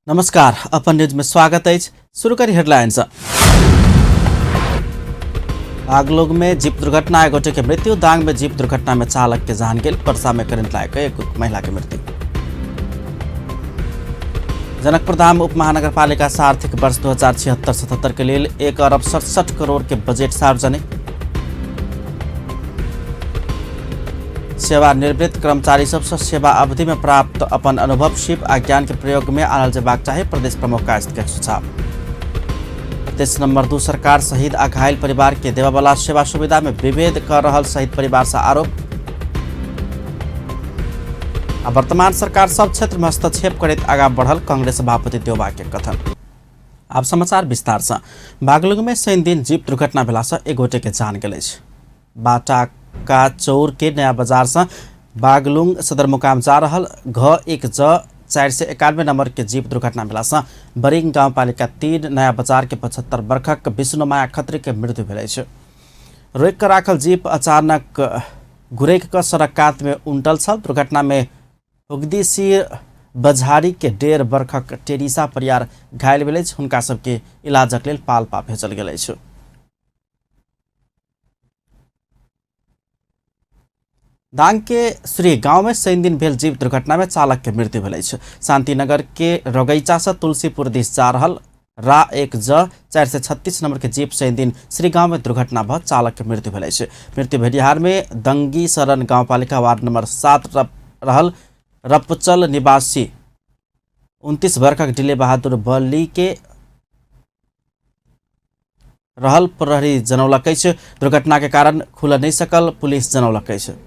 नमस्कार, अपन न्यूज में स्वागत अछि। शुरू करी हेडलाइंस। बागलुंग में जीप दुर्घटना, एक गोटे के मृत्यु। दांग में जीप दुर्घटना में चालक के जान गेल। परसा में करंट लाग के एक महिला के मृत्यु। जनकपुर धाम उप महानगरपालिका से आर्थिक वर्ष 2076-77 के लेल 1 अरब 67 करोड़ के बजट सार्वजनिक। सेवानिवृत्त कर्मचारी सबसँ सेवा अवधि में प्राप्त अपन अनुभव, सीप आ ज्ञान के प्रयोग में आनल जेबाक चाही, प्रदेश प्रमुख कायस्थ के सुझाव। प्रदेश नंबर 2 सरकार शहीद आ घायल परिवार के देवावाला सेवा सुविधा में विभेद कर रहल शहीद परिवार से आरोप। आ वर्तमान सरकार सब क्षेत्र में हस्तक्षेप करैत आगा बढ़ल, कांग्रेस सभापति देउबा के कथन। आब समाचार विस्तार से। बागलुंग में शनि दिन जीप दुर्घटना भेला से एक गोटे के जान गेल अछि। बाटाका चौर के नया बाजार से बागलुंग सदरमुकाम जा रहल घ 1 ज 491 नंबर के जीप दुर्घटना भेला से बरिंग गाउँपालिका 3 नया बाजार के 75 वर्षक विष्णुमाया खत्री के मृत्यु भेल अछि। रोकि कऽ राखल जीप अचानक गुरैक कऽ सड़क कात में उनटल छल। दुर्घटना में हुगदीसी बझारी के 1.5 वर्षक टेरिसा परियार घायल भेल अछि। हुनका सबके इलाजक लेल पाल्पा भेजल गेल अछि। दांग के श्री गांव में शनि दिन भेल जीप दुर्घटना में चालक के मृत्यु भेल अछि। शांतिनगर के रगैचा से तुलसीपुर दिस जा रहल रा 1 ज 436 नंबर के जीप शनि दिन श्री गांव में दुर्घटना भ चालक के मृत्यु भेल अछि। मृत्यु भेनिहार में दंगी शरण गांवपालिका वार्ड नंबर 7 रहल रपचल निवासी 29 वर्षक डिले बहादुर बली के रहल प्रहरी जनौलक अछि। दुर्घटना के कारण खुल नहीं सकल पुलिस जनौलक अछि।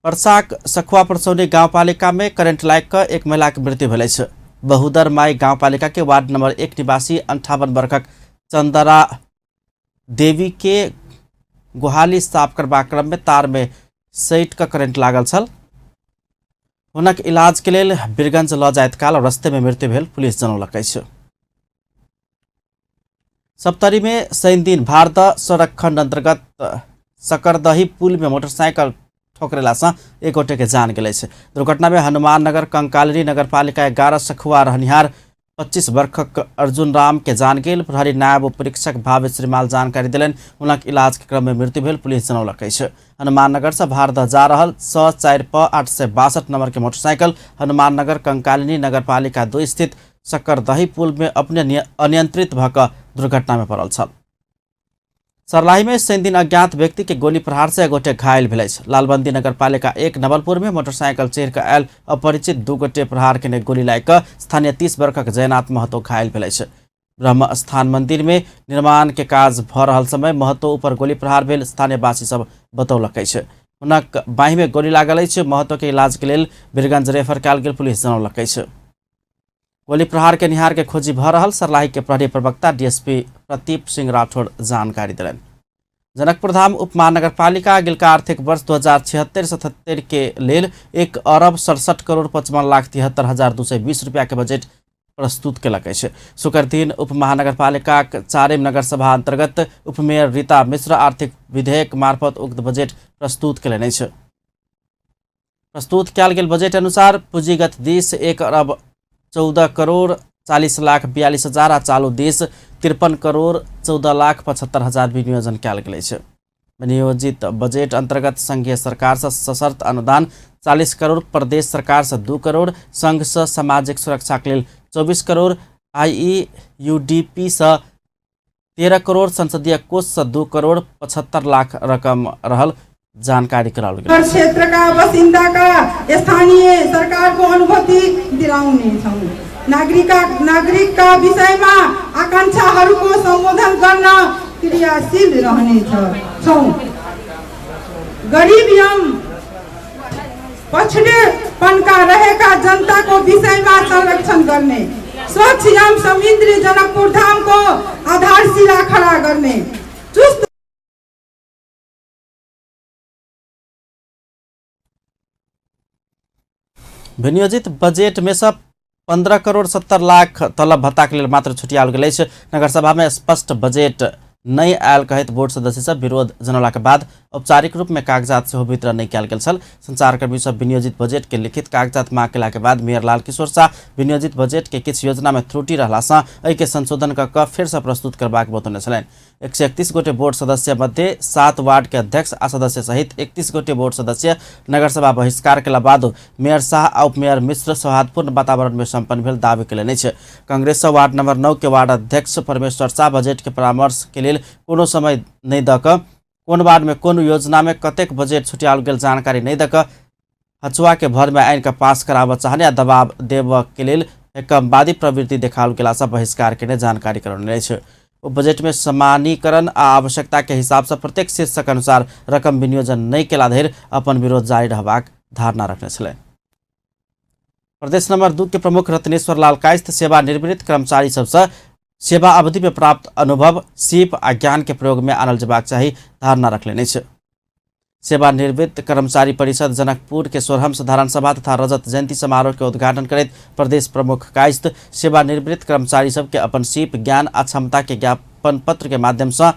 परसाक सखुआ परसौनी गाउँपालिका में करंट लागि कऽ एक महिला के मृत्यु भेल अछि। बहुदर माई गाउँपालिका के वार्ड नंबर 1 निवासी 58 वर्षक चंदरा देवी के गोहाली साफ करबाक क्रम में तार में सटि कऽ करंट लागल छल। हुनक इलाज के लेल बीरगंज लऽ जाइत काल रस्ते में मृत्यु भेल पुलिस जनौलक अछि। सप्तरी में शनि दिन भारदह सड़क खंड अंतर्गत सकरदही पुल में मोटरसाइकिल ठोकरेला से एक गोटे के जान गेल अछि। दुर्घटना में हनुमान नगर कंकालिनी नगरपालिका 11 सखुआ रहनिहार 25 वर्षक अर्जुन राम के जान गेल। प्रहरी नायब उपरीक्षक भावे श्रीमाल जानकारी देलनि। हुनक इलाज के क्रम में मृत्यु भेल पुलिस जनौलक अछि। हनुमान नगर से भारदह जा रहल स 4 प 862 नंबर के मोटरसाइकिल हनुमान नगर कंकालिनी नगरपालिका 2 स्थित सकरदही पुल में अपने अनियंत्रित भऽ कऽ दुर्घटना में पड़ल छल। सर्लाही में शनि दिन अज्ञात व्यक्ति के गोली प्रहार से एक गोटे घायल भेल अछि। लालबंदी नगरपालिका 1 नवलपुर में मोटरसाइकिल चढ़ि कऽ आयल अपरिचित 2 गोटे प्रहार केने गोली लागि कऽ स्थानीय 30 वर्षक जयनाथ महतो घायल भेल अछि। ब्रह्म स्थान मंदिर में निर्माण के काज भऽ रहल समय महतो ऊपर गोली प्रहार भेल स्थानीयवासी सब बतौलक अछि। हुनक बाँहि में गोली लागल अछि। महतो के इलाज के लेल बीरगंज रेफर कयल गेल पुलिस जनौलक अछि। गोली प्रहार के निहार के खोजी भऽ रहल सर्लाही के प्रहरी प्रवक्ता डीएसपी प्रदीप सिंह राठौड़ जानकारी देलनि। जनकपुर धाम उप महानगरपालिका अगिलका आर्थिक वर्ष 2076-77 के लेल 1 अरब 67 करोड़ 55 लाख 73 हजार 220 रुपया के बजट प्रस्तुत केलक अछि। शुक्र दिन उप महानगरपालिकाक चारिम नगरसभा अंतर्गत उपमेयर रीता मिश्र आर्थिक विधेयक मार्फत उक्त बजट प्रस्तुत केलनि अछि। प्रस्तुत कयल गेल बजट अनुसार पूंजीगत दिस 1 अरब 14 करोड़ 40 लाख 42 हजार आ चालू दिस 53 करोड़ 14 लाख 75 हजार विनियोजन कयल गेल अछि। विनियोजित बजट अंतर्गत संघीय सरकार से सशर्त अनुदान 40 करोड़, प्रदेश सरकार से 2 करोड़, संघ से सामाजिक सुरक्षा के लेल 24 करोड़, आईईयूडीपी से 13 करोड़, संसदीय कोष से 2 करोड़ 75 लाख रकम रहल जानकारी कराओल गेल। हर क्षेत्र का बासिन्दा का स्थानीय सरकार को अनुभूति दिलाउने छौं। नागरिक का विषयमा आकांक्षाहरूको सम्बोधन गर्न क्रियाशील रहने छौं। गरीब एवं पछडेपनका रहेका जनताको विषयमा संरक्षण गर्ने, स्वच्छ एवं समृद्ध जनकपुर धामको आधारशिला खडा गर्ने, चुस्त विनियोजित बजट में से 15 करोड़ 70 लाख तलब भत्ता के लेल मात्र छुटियाओल गेल अछि। नगरसभा में स्पष्ट बजट नहि आयल कहैत बोर्ड सदस्य सब विरोध जनौलाक बाद औपचारिक रूप में कागजात सेहो वितरण नहि कयल गेल छल। संचारकर्मी सब विनियोजित बजट के लिखित कागजात मांग केला के बाद मेयर लाल किशोर शाह विनियोजित बजट के किछु योजना में त्रुटि रहला सँ एहि के संशोधन कऽ कऽ फेर सँ प्रस्तुत करबाक बतौने छलनि। 131 गोटे बोर्ड सदस्य मध्ये 7 वार्ड के अध्यक्ष आ सदस्य सहित 31 गोटे बोर्ड सदस्य नगरसभा बहिष्कार केला बाद मेयर शाह आ उपमेयर मिश्र सौहार्दपूर्ण वातावरण में सम्पन्न भेल दावी केलनि अछि। कांग्रेस वार्ड नंबर 9 के वार्ड अध्यक्ष परमेश्वर शाह बजट के परामर्श के लेल कोनो समय नहि दऽ कऽ कोन वार्ड में कोन योजना में कतेक बजट छुटियाओल गेल जानकारी नहि दऽ कऽ हचुआ के भर में आनि कऽ पास कराबऽ चाहने आ दबाव देबऽ के लेल एकमवादी प्रवृत्ति देखाओल गेला सँ बहिष्कार केने जानकारी करौने अछि। ओ बजट में समानीकरण आ आवश्यकता के हिसाब से प्रत्येक शीर्षक अनुसार रकम विनियोजन नहि केला धरि अपन विरोध जारी रहबाक धारणा रखने छलनि। प्रदेश नंबर 2 के प्रमुख रत्नेश्वर लाल कायस्थ सेवानिवृत्त कर्मचारी सबसँ सेवा अवधि में प्राप्त अनुभव, सीप आ ज्ञान के प्रयोग में आनल जेबाक चाही धारणा रखलनि अछि। सेवानिवृत्त कर्मचारी परिषद जनकपुर के 16म साधारण सभा तथा रजत जयंती समारोह के उद्घाटन करैत प्रदेश प्रमुख कायस्थ सेवानिवृत्त कर्मचारी सबके अपन सीप, ज्ञान आ क्षमता के ज्ञापन पत्र के माध्यम से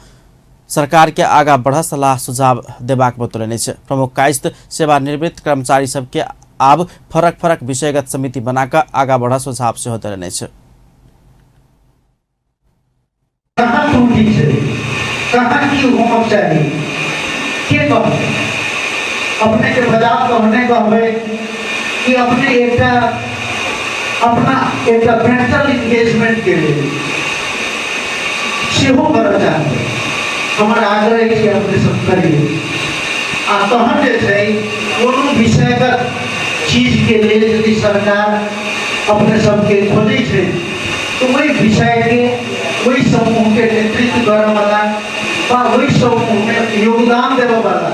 सरकार के आगा बढ़ सलाह सुझाव देबाक बतौलनि अछि। प्रमुख कायस्थ सेवानिवृत्त कर्मचारी सबके आब फरक फरक विषयगत समिति बनाकऽ आगा बढ़ सुझाव सेहो देलनि अछि। कहाँ त्रुटि छै, कहाँ की होमक चाही, के कहतै? अपनेके बजाब तहने कहबै कि अपने एकटा अपना एकटा मेंटल इंगेजमेंट के लेल सेहो करऽ चाहबै। हमर आग्रह अछि कि अपने सब करियौ आ तहन जे छै कोनो विषयगत चीजके लेल यदि सरकार अपने सबके खोजै छै तऽ ओहि विषयके ओहि समूहके नेतृत्व करऽवला वा ओहि समूहमे योगदान देबऽवला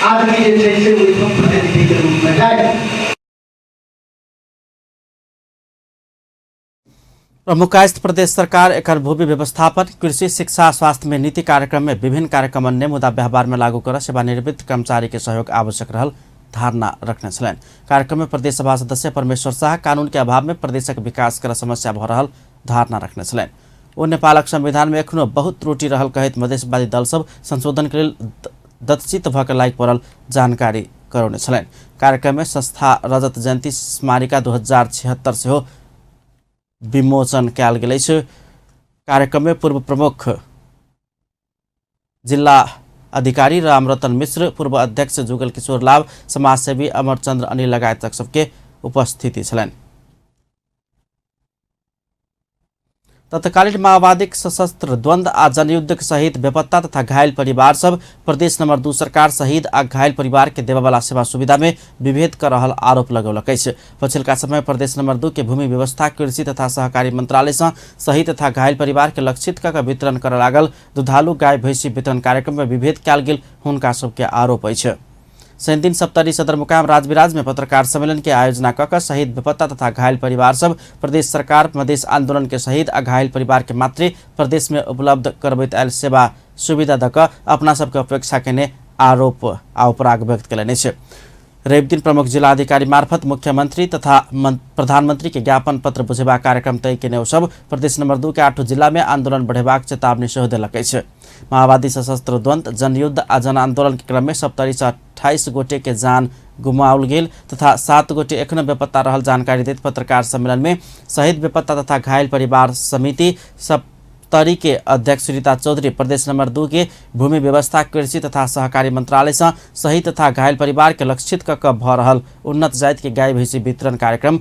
आदमी जे छै से ओहिठाम प्रतिनिधिके रूपमे जाय। प्रमुख कायस्थ प्रदेश सरकार एकर भूमि व्यवस्थापन, कृषि, शिक्षा, स्वास्थ्य में नीति कार्यक्रम में विभिन्न कार्यक्रम अन्य मुदा व्यवहार में लागू कर सेवानिवृत्त कर्मचारी के सहयोग आवश्यक रहल धारणा रखने छलनि। कार्यक्रम में प्रदेश सभा सदस्य परमेश्वर शाह कानून के अभाव में प्रदेशक विकास कर समस्या भऽ रहल धारणा रखने छलनि। ओ नेपालक संविधान में एखनो बहुत त्रुटि रहल कहैत मधेशवादी दल सब संशोधन के लेल दत्तचित भऽ के लागि पड़ल जानकारी करौने छलनि। कार्यक्रम में संस्था रजत जयंती स्मारिका 2076 सेहो विमोचन कयल गेल अछि। कार्यक्रम में पूर्व प्रमुख जिला अधिकारी रामरतन मिश्र, पूर्व अध्यक्ष जुगल किशोर लाभ, समाजसेवी अमरचंद्र अनिल लगायतक सबके उपस्थिति छलनि। तत्कालीन माओवादीक सशस्त्र द्वंद्व आ जनयुद्धक सहित बेपत्ता तथा घायल परिवार सब प्रदेश नंबर 2 सरकार शहीद आ घायल परिवार के देबयवला सेवा सुविधा में विभेद कर रहल आरोप लगौलक अछि। पछिलका समय प्रदेश नंबर 2 के भूमि व्यवस्था, कृषि तथा सहकारी मंत्रालय सँ शहीद तथा घायल परिवार के लक्षित कऽ के वितरण करऽ लागल दुधालू गाय भैंसी वितरण कार्यक्रम में विभेद कयल गेल हुनका सबके आरोप अछि। शनिदिन सप्तरी सदरमुकाम राजविराज में पत्रकार सम्मेलन के आयोजना कऽ के शहीद बेपत्ता तथा घायल परिवार सब प्रदेश सरकार मधेश आंदोलन के शहीद आ घायल परिवार के मातृ प्रदेश में उपलब्ध करबैत आयल सेवा सुविधा दऽ कऽ अपना सबके अपेक्षा केने आरोप आ उपराग व्यक्त केलनि अछि। रवि दिन प्रमुख जिलाधिकारी मार्फत मुख्यमंत्री तथा प्रधानमंत्री के ज्ञापन पत्र बुझेबाक कार्यक्रम तय केने ओ सब प्रदेश नंबर 2 के 8 जिला में आंदोलन बढ़ेबाक चेतावनी सेहो देलक अछि। माओवादी सशस्त्र द्वंद्व, जनयुद्ध आ जन आंदोलन के क्रम में सप्तरी सँ 28 गोटे के जान गुमाओल गेल तथा 7 गोटे एखनो बेपत्ता रहल जानकारी दैत पत्रकार सम्मेलन में शहीद बेपत्ता तथा घायल परिवार समिति सप्तरी के अध्यक्ष सुनीता चौधरी प्रदेश नंबर 2 के भूमि व्यवस्था, कृषि तथा सहकारी मंत्रालय सँ शहीद तथा घायल परिवार के लक्षित कऽ कऽ भऽ रहल उन्नत जाति के गाय भैंसी वितरण कार्यक्रम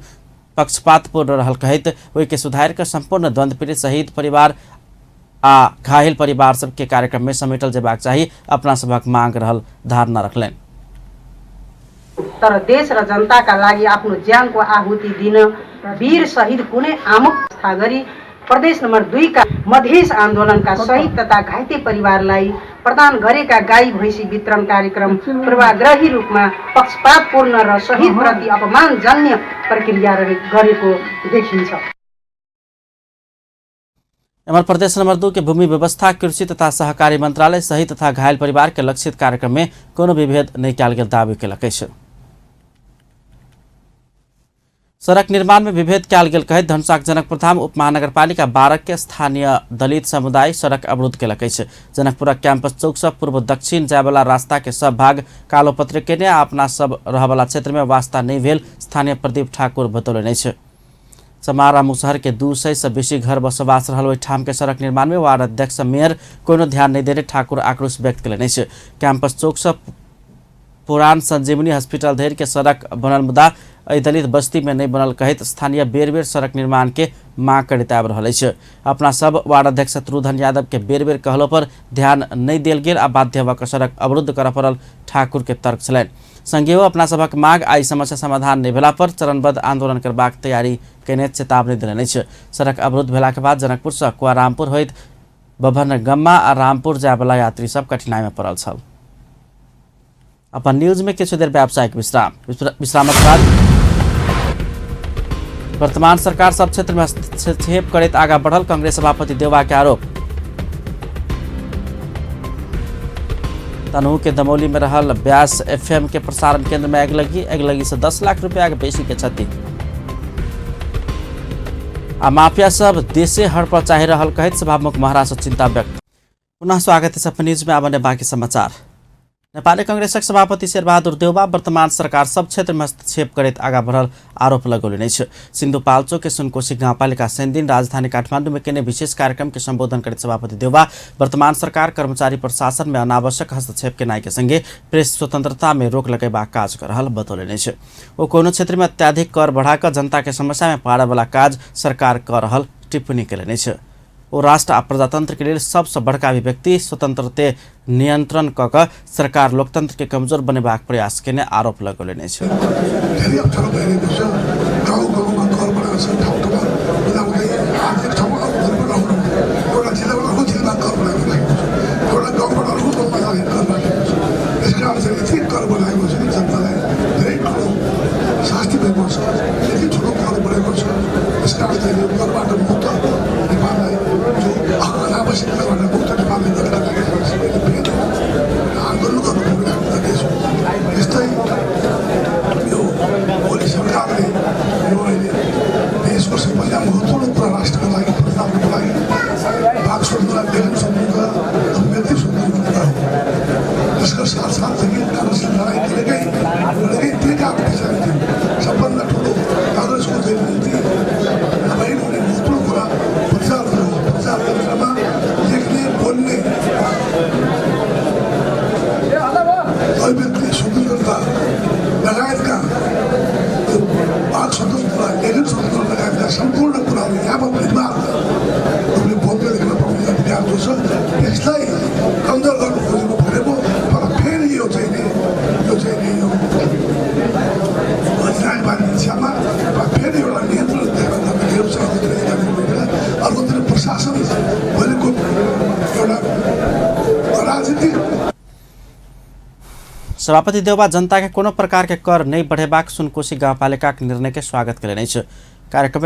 पक्षपातपूर्ण रहल कहैत ओहि के सुधारि कऽ संपूर्ण द्वंद्व पीड़ित शहीद परिवार आ घायल परिवार सबके कार्यक्रम में समेटल जेबाक चाही अपना सभक मांग रहल धारणा रखलनि। तर देश र जनताका लागि आफ्नो ज्यानको आहुति दिन वीर शहीद कुनै आमुख व्यवस्था गरी प्रदेश नम्बर 2 का मधेस आन्दोलनका शहीद तथा घाइते परिवारलाई प्रदान गरेका गाई भैँसी वितरण कार्यक्रम पूर्वाग्रही रूपमा पक्षपातपूर्ण र शहीदप्रति अपमानजन्य प्रक्रिया गरेको देखिन्छ। एमहर प्रदेश नंबर 2 के भूमि व्यवस्था, कृषि तथा सहकारी मंत्रालय शहीद तथा घायल परिवार के लक्षित कार्यक्रम में कोनो विभेद नहि कयल गेल दावी केलक अछि। सड़क निर्माण में विभेद कयल गेल कहैत धनुषाक जनकपुरधाम उपमहानगरपालिका 12 के स्थानीय दलित समुदाय सड़क अवरुद्ध केलक अछि। जनकपुरक कैंपस चौक से पूर्व दक्षिण जायवाला रास्ता के सब भाग कालोपत्र केने आ अपना सब रहवाला क्षेत्र में वास्ता नहि भेल स्थानीय प्रदीप ठाकुर बतौलनि अछि। चमारा मुसहर के 200 से बेसी घर बसोबास रहल ओहिठाम के सड़क निर्माण में वार्ड अध्यक्ष मेयर कोनो ध्यान नहि देने ठाकुर आक्रोश व्यक्त केलनि अछि। कैंपस चौक से पुरान संजीवनी हॉस्पिटल धरि के सड़क बनल मुदा एहि दलित बस्ती में नहीं बनल कहैत स्थानीय बेर बेर सड़क निर्माण के मांग करैत आबि रहल अछि। अपना सब वार्ड अध्यक्ष शत्रुघ्न यादव के बेर बेर कहलो पर ध्यान नहीं देल गेल आ बाध्य भऽ कऽ सड़क अवरुद्ध करऽ पड़ल ठाकुर के तर्क छलनि। संगे ओ अपना सभक मांग आ ई समस्या समाधान नहि भेला पर चरणबद्ध आंदोलन करबाक तैयारी केने चेतावनी देलनि अछि। सड़क अवरुद्ध भेला के बाद जनकपुर से कुआरामपुर होइत बभनगम्मा आ रामपुर जायवला यात्री सब कठिनाई में पड़ल छल। अपन न्यूज में किछु देर व्यावसायिक विश्राम। विश्रामक बाद वर्तमान सरकार सब क्षेत्र में हस्तक्षेप करैत आगा बढ़ल कांग्रेस सभापति देउबा के आरोप। तनहु के दमौली में रहल ब्यास एफएम के प्रसारण केंद्र में अगिलगी, अगिलगी से 10 लाख रुपया के बेसी के क्षति। आ माफिया सब देशे हड़प चाहि रहल कहैत सभामुख महरा से चिंता व्यक्त। पुनः स्वागत है सब न्यूज में। आब बाकी समाचार। नेपाली कांग्रेसक सभापति शेरबहादुर देउबा वर्तमान सरकार सब क्षेत्र में हस्तक्षेप करैत आगा बढ़ल आरोप लगौलनि अछि। सिन्धुपाल्चोक के सुनकोशी गाउँपालिका शनिदिन राजधानी काठमाडौँ में केने विशेष कार्यक्रम के संबोधन करैत सभापति देउबा वर्तमान सरकार कर्मचारी प्रशासन में अनावश्यक हस्तक्षेप केनाइ के संगे प्रेस स्वतंत्रता में रोक लगेबाक काज कर रहल बतौलनि अछि। ओ कोनो क्षेत्र में अत्याधिक कर बढ़ाकऽ जनता के समस्या में पारयवला काज सरकार कऽ रहल टिप्पणी केलनि अछि। ओ राष्ट्र आ प्रजातंत्र के लेल सबसँ बड़का अभिव्यक्ति स्वतंत्रते नियंत्रण कऽ कऽ सरकार लोकतंत्र के कमजोर बनेबाक प्रयास केने आरोप लगौलनि अछि। धेरै अप्ठ्यारो भइरहेको छ। गाउँ गाउँमा कर बढाएको छ, ठाउँ ठाउँमा हुँदाहुँदै आज एक ठाउँमा अर्को घरबाट आउनु, एउटा जिल्लाबाट अर्को जिल्लामा कर बढाएको लागेको छ, एउटा गाउँबाट अर्को गाउँमा जाने कर राखेको छ। त्यस कारण चाहिँ यति कर बढाएको छ कि जनतालाई धेरै ठुलो शास्ति भएको छ, यति ठुलो कर बढेको छ। त्यस कारण चाहिँ यो करबाट मुक्त नेपाललाई, जो अनावश्यक करबाट मुक्त नेपालले गर्नका लागि सबैले फेरि आन्दोलन गर्नुपर्ने हाम्रो देश हो। यस्तै यो ओली सरकारले यो अहिले देशको सबैभन्दा महत्त्वपूर्ण कुरा राष्ट्रको लागि, प्रजातन्त्रको लागि वाक स्वतन्त्रता, लेखन स्वतन्त्रता, अभिव्यक्ति स्वतन्त्रता कुरा हो। त्यसको साथसाथै काङ्ग्रेसले लडाइँ गरेकै लडेकै त्यही काम पछाडि थियो। सबभन्दा ठुलो काङ्ग्रेसको चाहिँ नीति नभइरहने महत्त्वपूर्ण कुरा प्रजातन्त्र हो। प्रजातन्त्रमा लेख्ने, बोल्ने, अभिव्यक्ति स्वतन्त्रता लगायतका वाक स्वतन्त्रता, लेखन स्वतन्त्रता लगायतका सम्पूर्ण कुराहरू यहाँ निर्माण रूपले बोल्न लेख्न पाउने अधिकार जो छ त्यसलाई कमजोर गर्नु खोजेको भनेको, तर फेरि यो चाहिँ नि यो अधिनायकवादी दिशामा फेरि एउटा नियन्त्रण छ। अर्कोतिर प्रशासन भनेको एउटा राजनीतिक। सभापति देउबा जनता के कोनो प्रकार के कर नहीं बढ़ेबाक सुनकोशी गाउँपालिका के निर्णय के स्वागत केलनि अछि। कार्यक्रम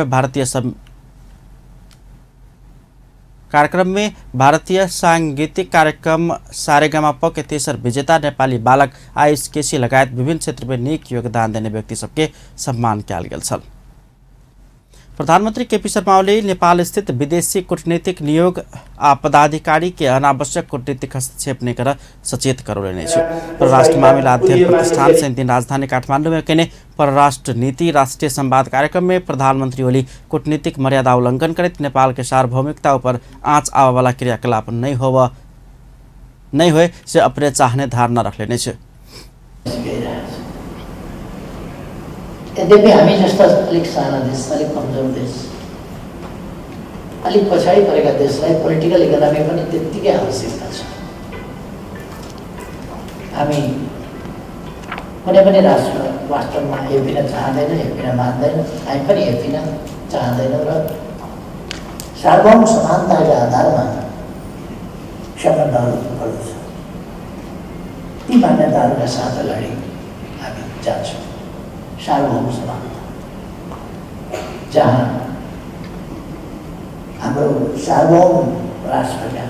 में भारतीय सांगीतिक कार्यक्रम सारेगामाप के तेसर विजेता नेपाली बालक आयुष केसी लगायत विभिन्न क्षेत्र में नीक योगदान देने व्यक्ति सबके सम्मान कयल गेल छल। प्रधानमंत्री केपी शर्मा ओली नेपाल स्थित विदेशी कूटनीतिक नियोग आ पदाधिकारी के अनावश्यक कूटनीतिक हस्तक्षेप नहि कर सचेत करौलनि अछि। परराष्ट्र मामिला अध्ययन प्रतिष्ठान शनिदिन राजधानी काठमाडौँ में केने परराष्ट्र नीति राष्ट्रीय संवाद कार्यक्रम में प्रधानमंत्री ओली कूटनीतिक मर्यादा उल्लंघन करैत नेपाल के सार्वभौमिकता ऊपर आँच आबयवला क्रियाकलाप नहि होय से अपने चाहने धारणा रखलेने अछि। यद्यपि हामी जस्ता अलिक साना देश, अलिक कमजोर देश, अलिक पछाडि परेका देशलाई पोलिटिकल इकोनोमी पनि त्यत्तिकै आवश्यकता छ। हामी कुनै पनि राष्ट्र वास्तवमा हेपिन चाहँदैन, हेपिन मान्दैन, हामी पनि हेपिन चाहँदैनौँ र सार्वभौम समानताका आधारमा सम्बन्धहरू पर्दछ। ती मान्यताहरूका साथ अगाडि हामी जान्छौँ। सार्वभौम समानता, जहाँ हाम्रो सार्वभौम राष्ट्रका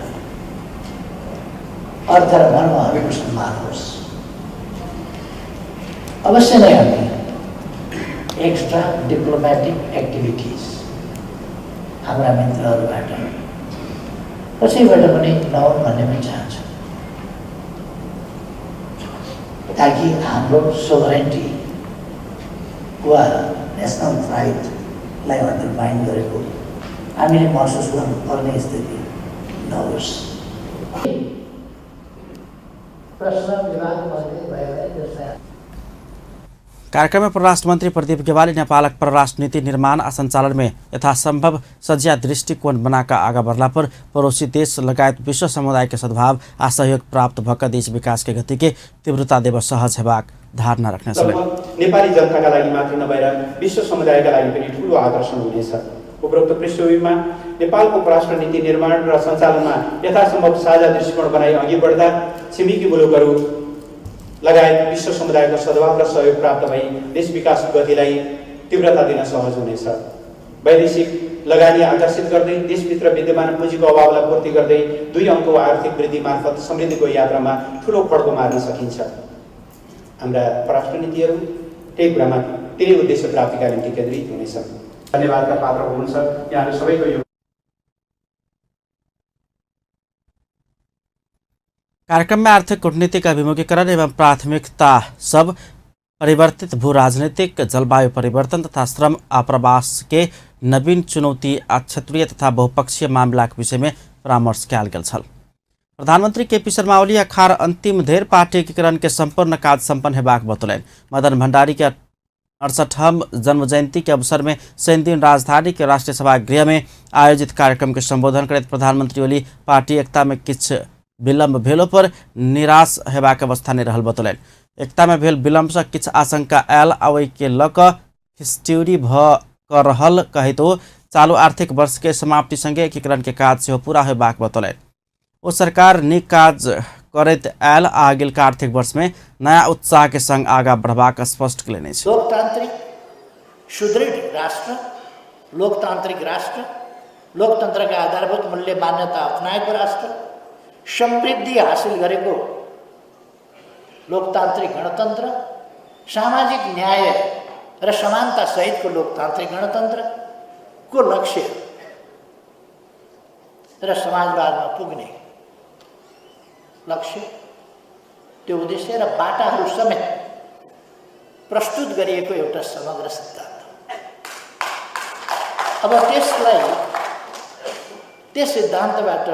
अर्थ र मर्महरूको सम्मान होस्। अवश्य नै हामी एक्स्ट्रा डिप्लोमेटिक एक्टिभिटिज हाम्रा मित्रहरूबाट कसैबाट पनि नहुन् भन्ने पनि चाहन्छु, ताकि हाम्रो सोभरेन्टी वा नेसनल प्राइडलाई अन्डरमाइन गरेको हामीले महसुस गर्नुपर्ने स्थिति नहोस्। प्रश्न विवाद भयो भने त्यसलाई कार्यक्रम में परराष्ट्र मंत्री प्रदीप गेवाली नेपालक परराष्ट्र नीति निर्माण आ संचालन में यथासंभव सज्जा दृष्टिकोण बनाकर आगा बढ़ला पर पड़ोसी देश लगायत विश्व समुदाय के सद्भाव आ सहयोग प्राप्त भक देश विकास के गति के तीव्रता देव सहज हेबाक धारणा रखने छलै। नेपाली जनताका लागि मात्र नभएर विश्व समुदायका लागि पनि ठूलो आकर्षण हुनेछ। उपरोक्त पृष्ठभूमिमा नेपालको परराष्ट्र नीति निर्माण र सञ्चालनमा यथासम्भव साझा दृष्टिकोण बनाई अघि बढ्दा छिमेकी मुलुकहरू लगायत विश्व समुदायको सद्भाव र सहयोग प्राप्त भई देश विकास गतिलाई तीव्रता दिन सहज हुनेछ। वैदेशिक लगानी आकर्षित गर्दै देशभित्र विद्यमान पुँजीको अभावलाई पूर्ति गर्दै 2 अङ्कको आर्थिक वृद्धि मार्फत समृद्धिको यात्रामा ठूलो फड्को मार्न सकिन्छ। हाम्रा परराष्ट्र नीतिहरू त्यही कुरामा त्यही उद्देश्य प्राप्तिका निम्ति केन्द्रित हुनेछ। धन्यवादका पात्र हुनुहुन्छ यहाँहरू सबैको यो कार्यक्रम में आर्थिक कूटनीतिक अभिमुखीकरण एवं प्राथमिकता सब परिवर्तित भू राजनीतिक जलवायु परिवर्तन तथा श्रम आप्रवास के नवीन चुनौती आ क्षेत्रीय तथा बहुपक्षीय मामलाक विषय में परामर्श कयल गेल छल। प्रधानमंत्री केपी शर्मा ओली अखार अंतिम धेर पार्टी एकीकरण के संपूर्ण काज संपन्न हेबाक बतौलनि। मदन भंडारी के 68वां जन्म जयंती के अवसर में शनिदिन राजधानी के राष्ट्रीय सभागृह में आयोजित कार्यक्रम के संबोधन करैत प्रधानमंत्री ओली पार्टी एकता में किछु विलम्ब भेलो पर निराश हेबाक अवस्था नहि रहल बतौलनि। एकता में भेल विलम्ब से किछु आशंका आयल आ ओहि के लऽ कऽ खिस्ट्यूरी भऽ कऽ रहल कहैत ओ चालू आर्थिक वर्ष के समाप्ति संगे एकीकरण के काज सेहो पूरा होयबाक बतौलनि। ओ सरकार नीक काज करैत आयल आ अगिलका आर्थिक वर्ष में नया उत्साह के संग आगा बढ़बाक स्पष्ट कयलनि अछि। लोकतान्त्रिक सुदृढ राष्ट्र, लोकतान्त्रिक राष्ट्र, लोकतन्त्रका आधारभूत मूल्य मान्यता अपनाएको राष्ट्र, समृद्धि हासिल गरेको लोकतान्त्रिक गणतन्त्र, सामाजिक न्याय र समानता सहितको लोकतान्त्रिक गणतन्त्रको लक्ष्य र समाजवादमा पुग्ने लक्ष्य, त्यो उद्देश्य र बाटाहरू समेत प्रस्तुत गरिएको एउटा समग्र सिद्धान्त। अब त्यसलाई त्यस सिद्धान्तबाट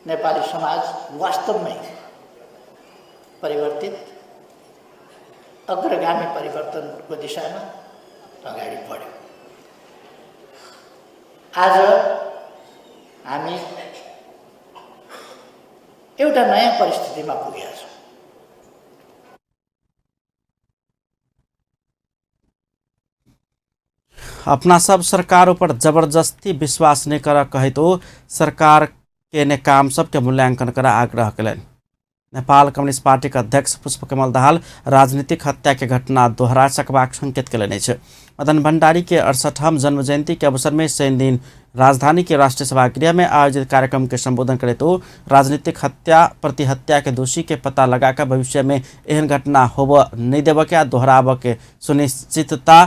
नेपाली समाज वास्तवमै परिवर्तित अग्रगामी परिवर्तनको दिशामा अगाडि बढ्यो। आज हामी एउटा नयाँ परिस्थितिमा पुगेका छौँ। अपना सब सरकार ऊपर जबरदस्ती विश्वास नहीं कर कहैत ओ सरकार के ने काम सबके मूल्यांकन कर आग्रह कयलनि। नेपाल कम्युनिस्ट पार्टी के अध्यक्ष पुष्पकमल दाहाल राजनीतिक हत्या के घटना दोहरा सकबाक संकेत कयलनि अछि। मदन भंडारी के 68वां जन्म जयंती के अवसर में शनिदिन राजधानी के राष्ट्रीय सभागृह में आयोजित कार्यक्रम के संबोधन करैत ओ राजनीतिक हत्या प्रतिहत्या के दोषी के पता लगाकर भविष्य में एहन घटना होबऽ नहि देबऽ के आ दोहराबऽ के सुनिश्चितता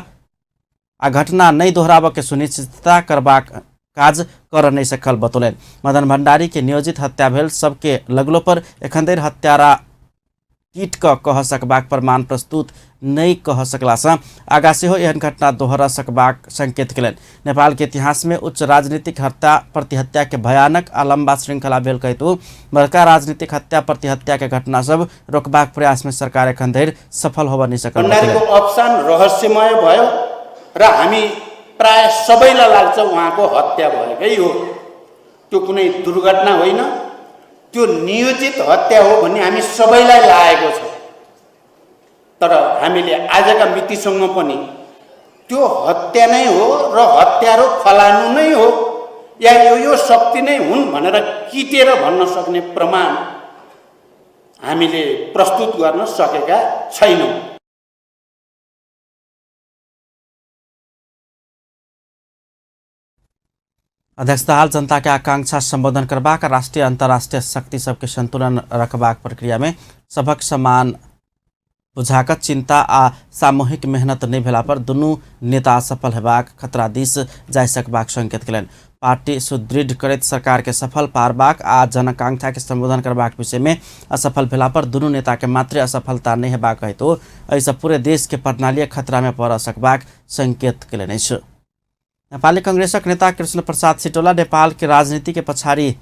आ घटना नहि दोहराबऽ के सुनिश्चितता करबाक काज कर नहीं सकल बतौलनि। मदन भंडारी के नियोजित हत्या भेल सबके लगलो पर एखन धरि हत्यारा कीट क कह सकबाक प्रमाण प्रस्तुत नहि कह सकलासँ आगा सेहो एहन घटना दोहरा सकबाक संकेत कयलनि। नेपाल के इतिहास में उच्च राजनीतिक हत्या प्रतिहत्या के भयानक आ लंबा श्रृंखला भेल कहैत ओ बड़का राजनीतिक हत्या प्रतिहत्या के घटना सब रोकबाक प्रयास में सरकार एखन धरि सफल होबऽ नहि सकल। भण्डारीको अवसान रहस्यमय भयो र हामी प्राय सबैलाई लाग्छ उहाँको हत्या भएकै हो, त्यो कुनै दुर्घटना होइन, त्यो नियोजित हत्या हो भन्ने हामी सबैलाई लागेको छ। तर हामीले आजका मितिसम्म पनि त्यो हत्या नै हो र हत्यारो फलानु नै हो या यो शक्ति नै हुन् भनेर किटेर भन्न सक्ने प्रमाण हामीले प्रस्तुत गर्न सकेका छैनौँ। अध्यक्ष दाहाल जनता के आकांक्षा संबोधन करबाक राष्ट्रीय अंतर्राष्ट्रीय शक्ति सबके संतुलन रखबाक प्रक्रिया में सभक समान बुझाकऽ चिंता आ सामूहिक मेहनत नहि भेला पर दुनू नेता असफल हेबाक खतरा दिस जा सकबाक संकेत केलनि। पार्टी सुदृढ़ करैत सरकार के सफल पारबाक आ जनआकांक्षा के संबोधन करबाक विषय में असफल भेला पर दुनू नेता के मात्रे असफलता नहि हेबाक हेतु एहिसँ पूरे देश के प्रणालीय खतरा में पड़ सकबाक संकेत केलनि अछि। नेपाली कांग्रेसक नेता कृष्ण प्रसाद सिटौला नेपाल के राजनीति के पछाड़ी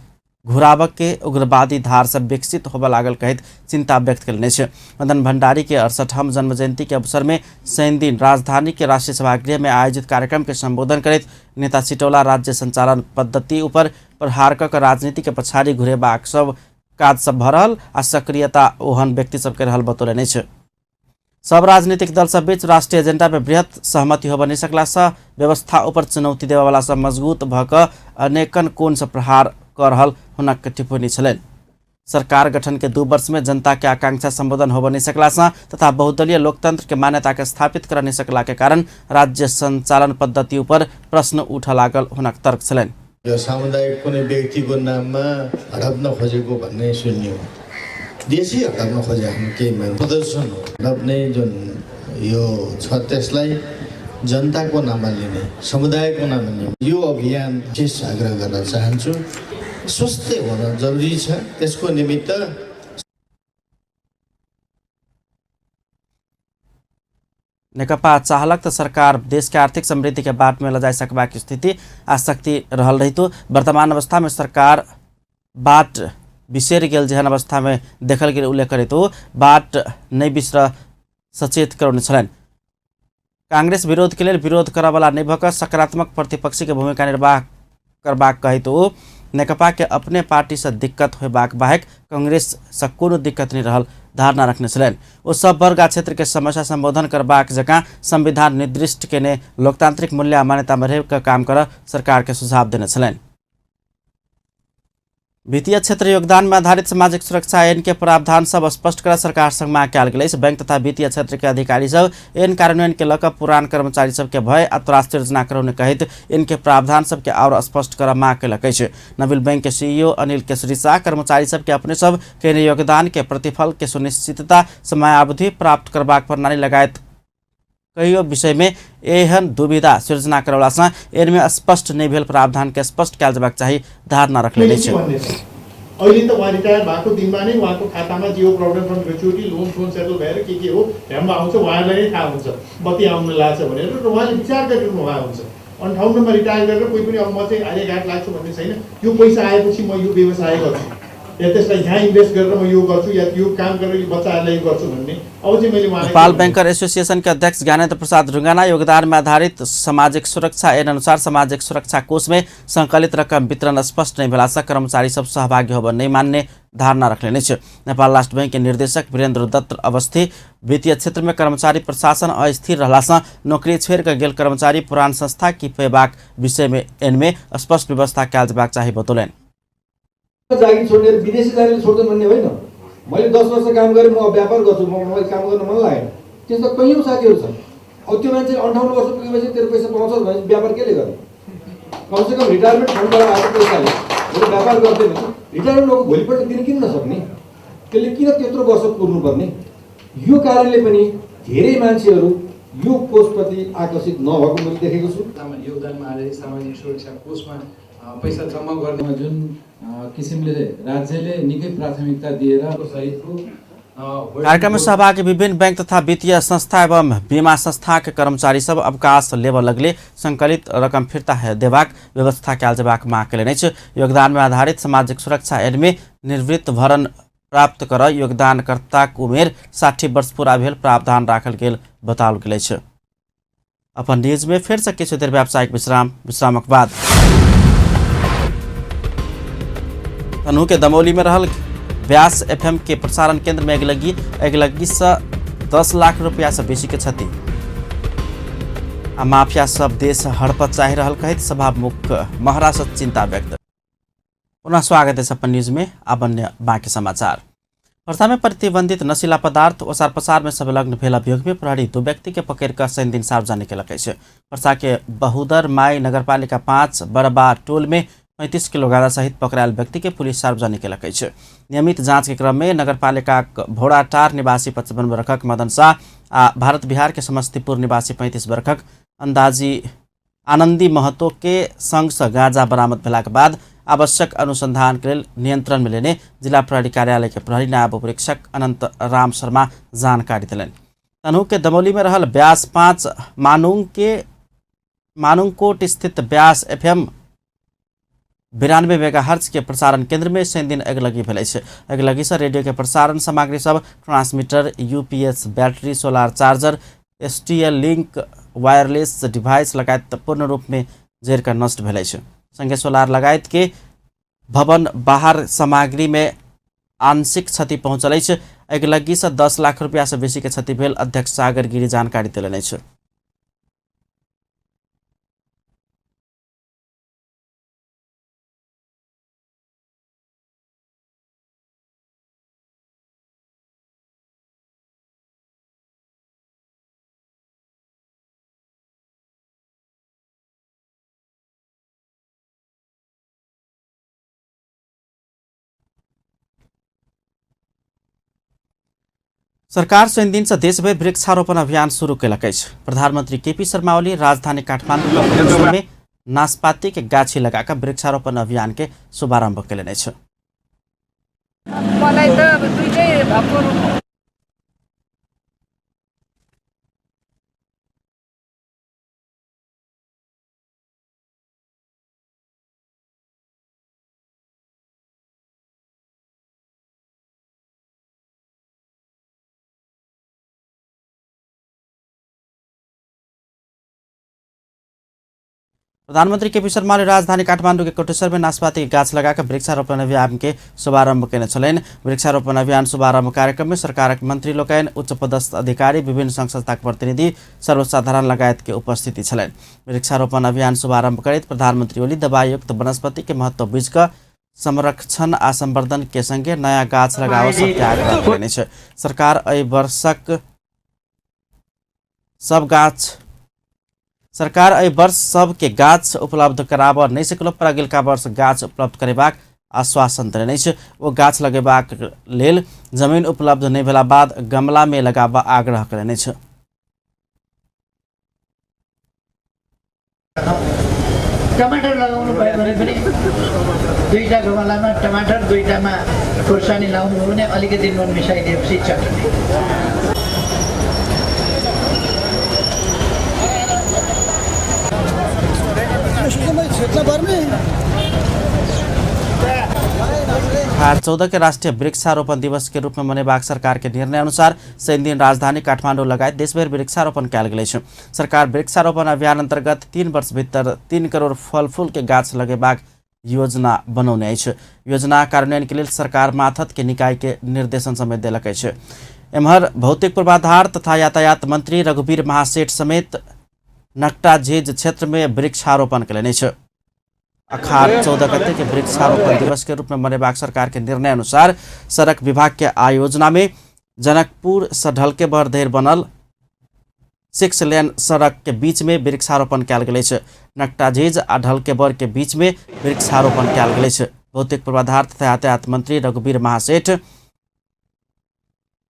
घुराबक के उग्रवादी धार से विकसित होबय लागल कहैत चिंता व्यक्त केलनि अछि। मदन भंडारी के 68वां जन्म जयंती के अवसर में शनि दिन राजधानी के राष्ट्रीय सभागृह में आयोजित कार्यक्रम के संबोधन करैत नेता सिटौला राज्य संचालन पद्धति ऊपर प्रहार कऽ राजनीति के पछाड़ी घुरेबाक सब काज सब भऽ रहल आ सक्रियता ओहन व्यक्ति सबके रहल बतौलनि अछि। सब राजनीतिक दल सब बीच राष्ट्रीय एजेंडा में बृहत सहमति होबय नहि सकला से व्यवस्था ऊपर चुनौती देबयवला सब मजबूत भऽ कऽ अनेकन कोण से प्रहार कऽ रहल हुनक टिप्पणी छलनि। सरकार गठन के 2 वर्ष में जनता के आकांक्षा संबोधन होबय नहि सकला से तथा बहुदलीय लोकतंत्र के मान्यता के स्थापित कर नहीं सकला के कारण राज्य संचालन पद्धति ऊपर प्रश्न उठऽ लागल हुनक तर्क छलनि। यो सामुदायिक कुनै व्यक्तिको नाममा हडप्न खोजेको भन्ने सुन्यो, देशै हडप्न खोजे हामी केही प्रदर्शन हो। हडप्ने जुन यो छ त्यसलाई जनताको नाममा लिने, समुदायको नाममा लिने यो अभियान विशेष आग्रह गर्न चाहन्छु। स्वस्थ हुन जरुरी छ, त्यसको निमित्त नेकपा चाहलक त सरकार देश के आर्थिक समृद्धि के बाट में लजाय सकबाक स्थिति आ शक्ति रहल रहितो वर्तमान अवस्था में सरकार बाट बिसरि गेल जेहन अवस्था में देखल गेल उल्लेख करैत ओ बाट नहि बिसर सचेत करौने छलनि। कांग्रेस विरोध के लेल विरोध करऽवला नहि भऽ कऽ सकारात्मक प्रतिपक्षी के भूमिका निर्वाह करबाक कहैत ओ नेकपा के अपने पार्टी से दिक्कत होयबाक बाहेक कांग्रेस से कोनो दिक्कत नहीं रहल धारणा रखने छलनि। ओ सब वर्ग आ क्षेत्र के समस्या संबोधन करबाक जकाँ संविधान निर्दिष्ट केने लोकतांत्रिक मूल्य आ मान्यता में रहि कऽ काम करऽ सरकार के सुझाव देने छलनि। वित्तीय क्षेत्र योगदान में आधारित सामाजिक सुरक्षा ऐन के प्रावधान सब स्पष्ट कर सरकार संग मांग कयल गेल अछि। बैंक तथा वित्तीय क्षेत्र के अधिकारी सब ऐन कार्यान्वयन के लऽ कऽ पुरान कर्मचारी सबके भय आ त्रास सिर्जना करौने कहैत ऐन के प्रावधान सबके आओर स्पष्ट कर मांग कयलक अछि। नवीन बैंक के सीईओ अनिल केसरी शाह कर्मचारी सबके अपने सब केने योगदान के प्रतिफल के सुनिश्चितता समयावधि प्राप्त करबाक प्रणाली लगायत कईयो विषय में एहन दुविधा सिर्जना करवला से एन में स्पष्ट नहीं भेल प्रावधान के स्पष्ट कयल जेबाक चाही धारणा रखले अछि। अहिले त उहाँ रिटायर भएको दिनमा नै उहाँको खातामा जियो प्रोभिडेन्ट फन्ड ग्रेच्युटी लोन सोन सेटल भएर के के हो ह्याममा आउँछ, उहाँलाई नै थाहा हुन्छ कति आउनु लाग्छ भनेर र उहाँले विचार गरिरहनु भएको हुन्छ। 58मा रिटायर गरेर कोही पनि अब म चाहिँ आर्यघाट लाग्छु भन्ने छैन, यो पैसा आएपछि म यो व्यवसाय गर्छु या त्यसलाई यहाँ इन्भेस्ट गरेर म यो गर्छु या यो काम गरेर यो बच्चाहरूलाई यो गर्छु भन्ने। अब चाहिँ मैले उहाँलाई नेपाल बैंकर एसोसिएसन के अध्यक्ष ज्ञानेन्द्र प्रसाद ढुङ्गाना योगदान में आधारित सामाजिक सुरक्षा ऐन अनुसार सामाजिक सुरक्षा कोष में संकलित रकम वितरण स्पष्ट नहीं भेला से कर्मचारी सब सहभागी होबय नहीं मान्ने धारणा रखले अछि। नेपाल राष्ट्र बैंक के निर्देशक वीरेन्द्र दत्त अवस्थी वित्तीय क्षेत्र में कर्मचारी प्रशासन अस्थिर रहला से नौकरी छोड़ि कऽ गेल कर्मचारी पुरान संस्था की पेबाक विषय में ऐन में स्पष्ट व्यवस्था कयल जेबाक चाही बतौलनि। जागिर छोड्ने विदेशी जागिर छोड्छन् भन्ने होइन, मैले 10 वर्ष काम गरेँ, म व्यापार गर्छु, मलाई काम गर्न मन लागेन, त्यस्ता कैयौँ साथीहरू छन्। अब त्यो मान्छेले 58 वर्ष पुगेपछि तेरो पैसा पाउँछस् भने व्यापार केले गर्ने? कमसेकम रिटायरमेन्ट फन्डबाट आएको पैसाले उसले व्यापार गर्दै भने रिटायरमेन्ट भएको भोलिपल्ट दिन किन नसक्ने? त्यसले किन त्यत्रो वर्ष कुर्नुपर्ने? यो कारणले पनि धेरै मान्छेहरू यो कोषप्रति आकर्षित नभएको मैले देखेको छु। योगदानमा आधारित सामाजिक सुरक्षा कोषमा पैसा जम्मा गर्ने जुन किसिमले राज्यले निकै प्राथमिकता दिएर सहितको कार्यक्रम में सहभागी विभिन्न बैंक तथा वित्तीय संस्था एवं बीमा संस्था के कर्मचारी सब अवकाश लेबऽ लगले संकलित रकम फिर्ता देबाक व्यवस्था कयल जेबाक मांग केलनि अछि। योगदान में आधारित सामाजिक सुरक्षा ऐन में निवृत्त भरण प्राप्त कर योगदानकर्ताक उमेर 60 वर्ष पूरा भेल प्रावधान राखल गेल बताओल गेल अछि। अपन न्यूज में फेर से किछु देर व्यावसायिक विश्राम, विश्रामक बाद तनहु के दमौली में रहल व्यास एफएम के प्रसारण केंद्र में अगिलगी से 10 लाख रुपया से बेसी के क्षति आ माफिया सब देश हड़प चाहि रहल कहैत सभामुख महरा से चिंता व्यक्त। पुनः स्वागत है अपन न्यूज में। अब अन्य बाँकी समाचार। वर्षा में प्रतिबंधित नशीला पदार्थ ओसार पसार में संलग्न भेल अभियोग में प्रहरी 2 व्यक्ति के पकड़ कऽ शनि दिन सार्वजनिक केलक अछि। वर्षा के बहुदर माई नगरपालिका 5 बड़बा टोल में 35 किलो गांजा सहित पकड़ायल व्यक्ति के पुलिस सार्वजनिक केलक अछि। नियमित जांच के क्रम में नगरपालिका भोड़ाटार निवासी 55 वर्षक मदन शाह आ भारत बिहार के समस्तीपुर निवासी 35 वर्षक अंदाजी आनंदी महतो के संग से गांजा बरामद भेलाक बाद आवश्यक अनुसंधान के लेल नियंत्रण में लेने जिला प्रहरी कार्यालय के प्रहरी नायब उपरीक्षक अनंत राम शर्मा जानकारी दिलनि। तनहु के दमौली में रहल ब्यास 5 मानुंगकोट स्थित ब्यास FM 92 megahertz के प्रसारण केंद्र में शनि दिन अगिलगी भेल अछि। अगिलगी से रेडियो के प्रसारण सामग्री सब transmitter, UPS battery, solar charger, STL link, wireless device लगायत पूर्ण रूप में जरि कऽ नष्ट भेल अछि। संगे सोलार लगायत के भवन बाहर सामग्री में आंशिक क्षति पहुंचल अछि। अगिलगी से 10 लाख रुपया से बेसी के क्षति भेल अध्यक्ष सागर गिरी जानकारी देलनि अछि। सरकार शनि दिन से देशभरि वृक्षारोपण अभियान शुरू केलक अछि। प्रधानमंत्री केपी शर्मा ओली राजधानी काठमांडू में नाशपाती के गाछी लगाकर वृक्षारोपण अभियान के शुभारंभ केलनि अछि। प्रधानमंत्री केपी शर्मा ने राजधानी काठमांडू के कोटेश्वर में नाशपाती के गाछ लगाकर वृक्षारोपण अभियान के शुभारंभ केने छलनि। वृक्षारोपण अभियान शुभारंभ कार्यक्रम में सरकारक मंत्री लोकनि, उच्च पदस्थ अधिकारी, विभिन्न संघ संस्थाक प्रतिनिधि, सर्वसाधारण लगायत के उपस्थिति छलनि। वृक्षारोपण अभियान शुभारंभ करैत प्रधानमंत्री ओली दवाईयुक्त वनस्पति के महत्व बुझिकऽ संरक्षण आ संवर्धन के संगे नया गाछ लगाबऽ सबके आग्रह केने छै। सरकार एहि वर्षक सब गाछ सरकार एहि वर्ष सबके गाछ उपलब्ध कराबऽ नहि सकल पर अगिलका वर्ष गाछ उपलब्ध करेबाक आश्वासन देने अछि। ओ गाछ लगेबाक लेल जमीन उपलब्ध नहि भेला बाद गमला में लगाबऽ आग्रह कयने अछि। टमाटर लगाउनु भयो भने पनि दुईटा गमलामा टमाटर, दुईटामा खुर्सानी लाउनु भयो भने अलिकति नुन मिसाइदिएपछि चटनी। अखार 14 के राष्ट्रीय वृक्षारोपण दिवस के रूप में मनेबाक सरकार के निर्णय अनुसार शनि दिन राजधानी काठमांडू लगायत देशभरि वृक्षारोपण कयल गेल अछि। सरकार वृक्षारोपण अभियान अंतर्गत 3 वर्ष भीतर 3 करोड़ फल फूल के गाछ लगेबाक योजना बनौने अछि। योजना कार्यान्वयन के लेल सरकार माथत के निकाय के निर्देशन समेत देलक अछि। एम्हर भौतिक पूर्वाधार तथा यातायात मंत्री रघुवीर महासेठ समेत नकटा झीज क्षेत्र में वृक्षारोपण कयलनि अछि। अखार 14 गते के वृक्षारोपण दिवस के रूप में मनेबाक सरकार के निर्णय अनुसार सड़क विभाग के आयोजना में जनकपुर से ढलकेबर धरि बनल 6 लेन सड़क के बीच में वृक्षारोपण कयल गेल अछि। नकटाझीज आ ढलकेबर के बीच में वृक्षारोपण कयल गेल अछि। भौतिक पूर्वाधार तथा यातायात मंत्री रघुवीर महासेठ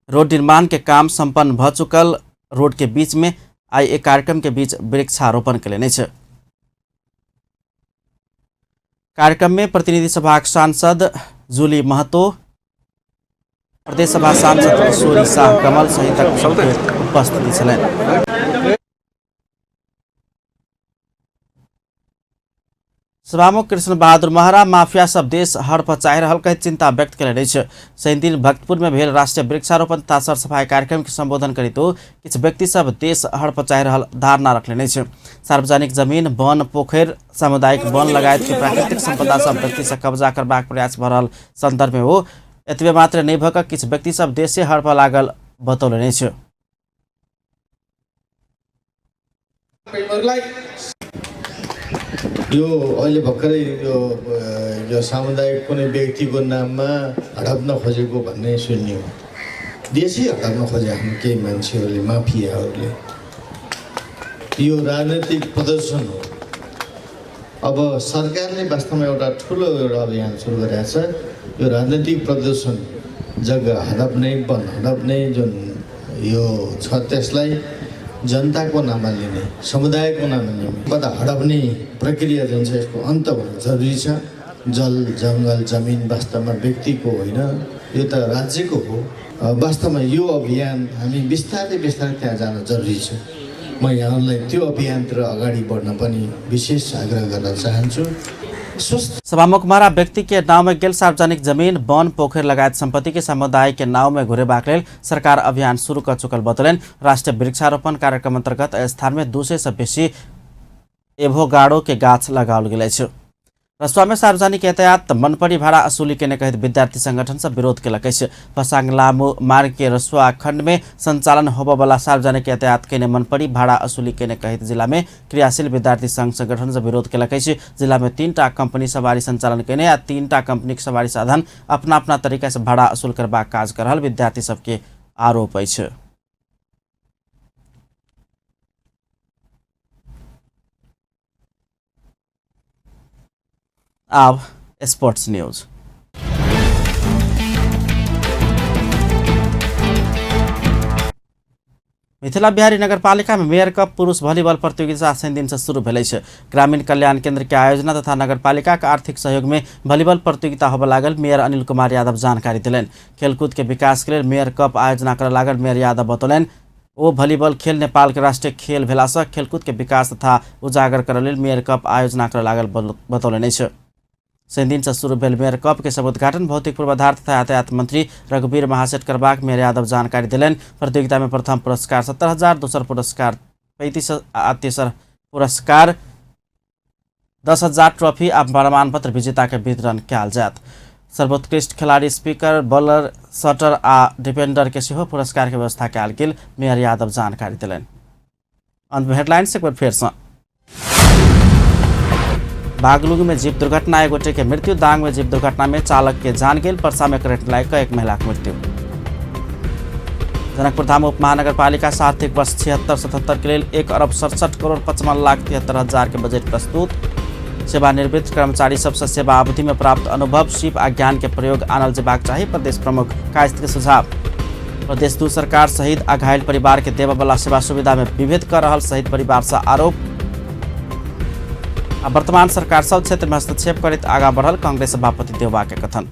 रोड निर्माण के काम संपन्न भ चुकल रोड के बीच में आई एक कार्यक्रम के बीच वृक्षारोपण कयलनि अछि। कार्यक्रम में प्रतिनिधि सभाक सांसद जूली महतो, प्रदेश सभा सांसद किशोरी शाह कमल सहितक उपस्थिति छलनि। सभामुख कृष्ण बहादुर महरा माफिया सब देश हड़प चाहि रहल कहैत चिंता व्यक्त कयलनि अछि। शनिदिन भक्तपुर में भेल राष्ट्रीय वृक्षारोपण तथा सरसफाई कार्यक्रम के संबोधन करैत ओ किछु व्यक्ति सब देश हड़प चाहि रहल धारणा रखलनि अछि। सार्वजनिक जमीन, वन, पोखरि, सामुदायिक वन लगायत के प्राकृतिक संपदा सब व्यक्ति से कब्जा करबाक प्रयास भऽ रहल संदर्भ में ओ एतबे मात्र नहि भऽ कऽ किछु व्यक्ति सब देशे हड़प लागल बतौलनि अछि। यो अहिले भर्खरै यो यो सामुदायिक कुनै व्यक्तिको नाममा हडप्न खोजेको भन्ने सुन्यो। देशै हडप्न खोजे केही मान्छेहरूले, माफियाहरूले। यो राजनीतिक प्रदर्शन हो। अब सरकारले वास्तवमा एउटा ठुलो एउटा अभियान सुरु गरेको छ। यो राजनीतिक प्रदूषण जग्गा हडप्ने, वन हडप्ने जुन यो छ त्यसलाई जनताको नाममा लिने, समुदायको नाममा लिने, सम्पदा हडप्ने प्रक्रिया जुन छ यसको अन्त हुनु जरुरी छ। जल, जङ्गल, जमिन वास्तवमा व्यक्तिको होइन, यो त राज्यको हो। वास्तवमा यो अभियान हामी बिस्तारै बिस्तारै त्यहाँ जान जरुरी छ। म यहाँहरूलाई त्यो अभियानतिर अगाडि बढ्न पनि विशेष आग्रह गर्न चाहन्छु। सभामुख मारा व्यक्ति के नाव में गेल सार्वजनिक जमीन, वन, पोखर लगायत संपत्ति के समुदाय के नाव में घुरेबाक लेल सरकार अभियान शुरू कर चुकल बतौलनि। राष्ट्रीय वृक्षारोपण कार्यक्रम अंतर्गत स्थान में 200 से बेसी एभोगाडो के गाछ लगाओल गेल अछि। रसुआ में सार्वजनिक यातायात मनपरी भाड़ा असुली केने कहित विद्यार्थी संगठन सब विरोध केलक अछि। पसांग लामो मार्ग के रसुआ खंड में संचालन होबयवला सार्वजनिक यातायात केने मनपरी भाड़ा असुली केने कहित जिला में क्रियाशील विद्यार्थी संघ संगठन सब विरोध केलक अछि। जिला में 3टा कंपनी सवारी संचालन केने आ 3टा कंपनी के सवारी साधन अपना अपना तरीका से भाड़ा असुल करबाक काज कर रहल विद्यार्थी सबके आरोप अछि। आब स्पोर्ट्स न्यूज। मिथिला बिहारी नगरपालिका में मेयर कप पुरुष वॉलीबॉल प्रतियोगिता शनि दिन से शुरू भेल अछि। ग्रामीण कल्याण केंद्र के आयोजना तथा नगरपालिका के आर्थिक सहयोग में वॉलीबॉल प्रतियोगिता होबय लागल मेयर अनिल कुमार यादव जानकारी देलनि। खेलकूद के विकास के लेल मेयर कप आयोजना करय लागल मेयर यादव बतौलनि। ओ वॉलीबॉल खेल नेपाल के राष्ट्रीय खेल भेलासँ खेलकूद के विकास तथा उजागर करय लेल मेयर कप आयोजना करय लागल बतौलनि अछि। शनि दिन से शुरू भेल मेयर कप के सब उद्घाटन भौतिक पूर्वाधार तथा यातायात मंत्री रघुवीर महासेठ करबाक मेयर यादव जानकारी देलनि। प्रतियोगिता में प्रथम पुरस्कार 70,000, दोसर पुरस्कार 35 आ तेसर पुरस्कार 10,000 ट्रॉफी आ प्रमाणपत्र विजेता के वितरण कयल जायत। सर्वोत्कृष्ट खिलाड़ी, स्पीकर, बॉलर, शटर आ डिफेंडर के सेहो पुरस्कार के व्यवस्था कयल गेल मेयर यादव जानकारी देलनि। अंत में हेडलाइंस एक बेर फेर सँ। बागलुंग में जीप दुर्घटना, एक गोटे के मृत्यु। दांग में जीप दुर्घटना में चालक के जान गेल। परसा में करंट लागि कऽ एक महिला के मृत्यु। जनकपुर धाम उप महानगरपालिका आर्थिक वर्ष 76-77 के लेल 1,67,55,73,000 के बजट प्रस्तुत। सेवानिवृत्त कर्मचारी सबसँ सेवा अवधि में प्राप्त अनुभव, सीप आ ज्ञान के प्रयोग आनल जेबाक चाही, प्रदेश प्रमुख कायस्थ के सुझाव। प्रदेश 2 सरकार शहीद आ घायल परिवार के देबयवला सेवा सुविधा में विभेद कर रहल शहीद परिवार से आरोप। आ वर्तमान सरकार सब क्षेत्र में हस्तक्षेप करैत आगाँ बढ़ल कांग्रेस सभापति देउबा के कथन।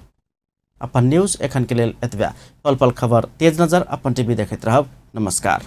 अपन न्यूज एखन के लेल एतबे। पल पल खबर तेज नजर अपन टीवी देखैत रहब। नमस्कार।